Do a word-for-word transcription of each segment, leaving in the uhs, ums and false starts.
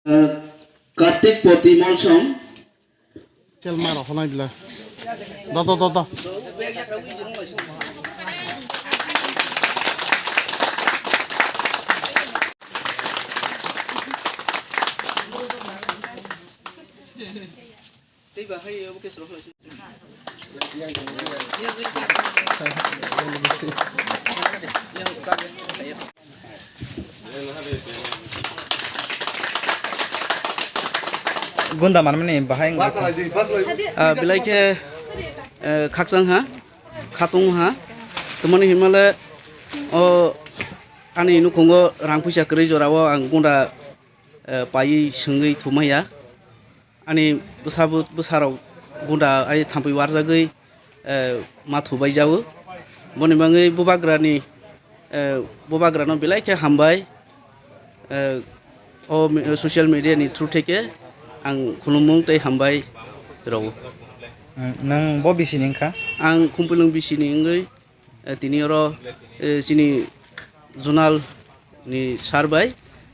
Kartik Poti Molsong. Chel ma rok honai bla. Da, da, da, da. Gunda manmani bahai wngkha. Ah, belai khe, eh, khakchang ha, khatung ha, tamani hinmale o ani nukhungo rang puisa kwrwi jorao ang gunda, eh, paiwi swngwi thumaiya. Ani bwsa bo-, bwsarok gunda ai thampui warjagwi, eh, ma thubai jago. Boni bagwi bubagrani, eh, bubagrano belai khe hambai. Eh, o mi-, social media ni through theke ang khulumung tei hambai rwo. Nwng bo bisini wngkha? Ang Khumpilung bisini wngwi, eh, tini oro, eh, chini zonal ni sir bai,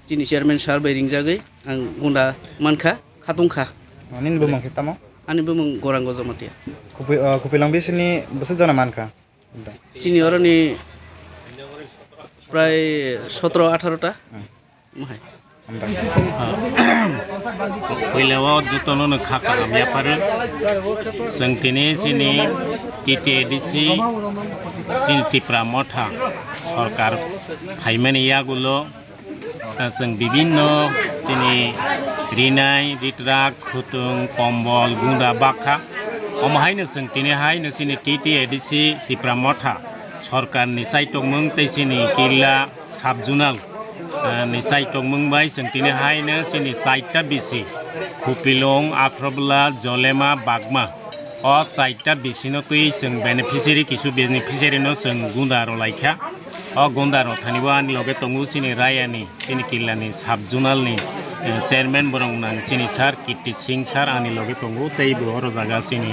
chini chairman sir bai ringjagwi ang gunda mankha, khatungkha. Nini bumung khe tamo? Ani bumung Gorango Jamatia. Khupi-, ah, Khupilang bisini bwswk jona mankha? Chini oroni prai sotro atharo ta. Hmm. Mohai. Hambai. Puila o jotono no kha kaham yapharo. Chwng tini chini T T A D C, chini Tipra Motha sorkar phaimani yagulo, ah, chwng bibinno chini rinai, ritrak, khutung, kombol, gunda bakha. Omo haino chwng tini haino chini T T A D C Tipra Motha sorkarni chaitokmung tei chini killa sub-zonal, ah, ni chaitokmung bai chwng tini haino chini chaita bisi, Khupilung, Athrobla, Jolema, Bagma. O chaita bisino twi chwng beneficiary, kisu beneficiary no chwng gunda rw laikha. O gunda rw thani bo ani loge tongo chini Rayani, chini killani sub-zonal ni, eh, chairman borok nang chini sir Kirti Singh sir ani loge tongo, tei bo oro jaga chini,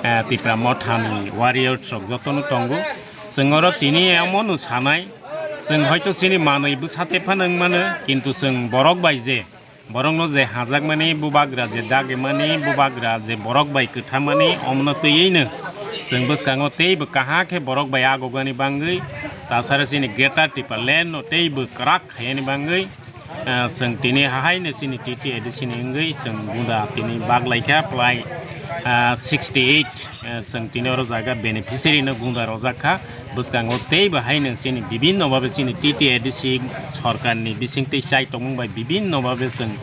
eh, Tipra Motha ni warriors rok jotono tongo. Chwng oro tini omo no sanai, chwng hoito chini manwi bwsa tephano wng mano, kintu chwng borok bai je, borokno je hajakmani, bubagra je dagimani, bubagra je borok bai kwthamani, omono twiwi no chwng bwskango teibo kaham khe borok bai agogani bangwi, tasara chini Greater Tipraland no teibo kwrak khaiyani bangwi, ah, chwng tini hahaino chini T T A D C ni wngwi chwng gunda tini bak laikha phlai, ah, sixty eight, ah, chwng tini oro jaga beneficiary no gunda rojak kha. Bwskango teibo haino chini bibinno babe chini T T A D C sorkarni bisingtwi chai tongmung bai bibinno babe chwng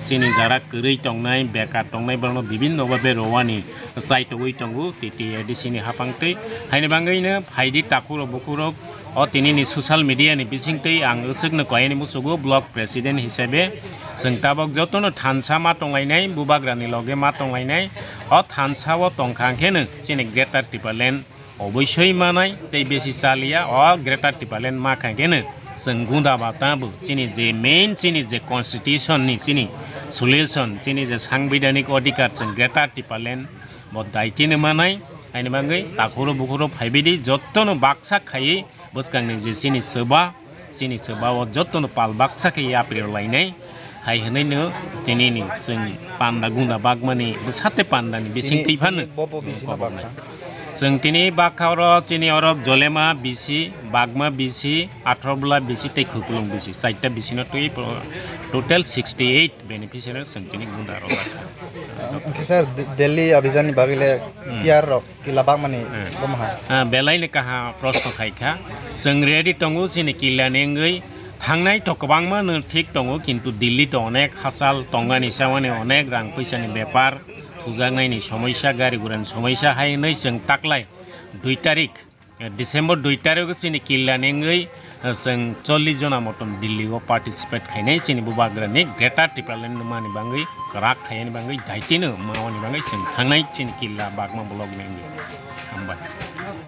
chini jara kwrwi tongnai, bekar tongnai borokno bibinno babe rowani chai togwi tongo T T A D C ni hapang twi. Haini bangwino phaidi takhurok bukhurok o tinini social media ni bisingtwi ang aswkno koyani muchugo block president hisabe chwng tabok jotono thansa ma tonglainai, bubagrani loge ma tonglainai. O thansa o tongkha khe no chini Greater Tipraland oboisoi manai tei besi chaliya o Greater Tipraland ma kha khe no chwng gunda ba tabo chini je main chini je constitution ni chini solution chini je sangbidhanik odhikar chwng Greater Tipraland bo daitino manai. Haini bagwi takhuro bukhuro phaibidi jottono baksa khaiwi bwskangni je chini chwba, chini chwba o jottono pal baksa khe yapri rw lainai. Hai hwnwi no chini ni chwng panda gunda bagmani bwsate panda ni bising twi phano. Tini bo bo bisi no bakha. Chwng tini bakha oro chini oro Jolema bisi, Bagma bisi, Athrobla bisi tei Khuklung bisi, chaita bisi no twi total sixty eight beneficiary chwng tini gunda rw bakha. Hwnkhe sir, Delhi abhijan ni bagwi le Hmm. T R rok kila bakmani Hmm. Bomaha. Ah, belai ni kaha proshno khai kha. Chwng ready tongo chini kila ni wngwi. Thangnai to kwbangma no thik tongo, kintu Delhi to onek hachal tongani, samani onek rang puisa ni bepar, thujaknai ni somoisa, gari gura ni somoisa hai hwnwi chwng taklai dui tarik, eh, December dui tarik o chini kila ni wngwi, eh, chwng chollish jona motom Delhi o participate khainai chini bubagra ni Greater Tipraland numa ni bangwi, kwrak khaiyani bangwi, daitino mawani bangwi chwng thangnai chini kila Bagma block ni wngwi. Hambai.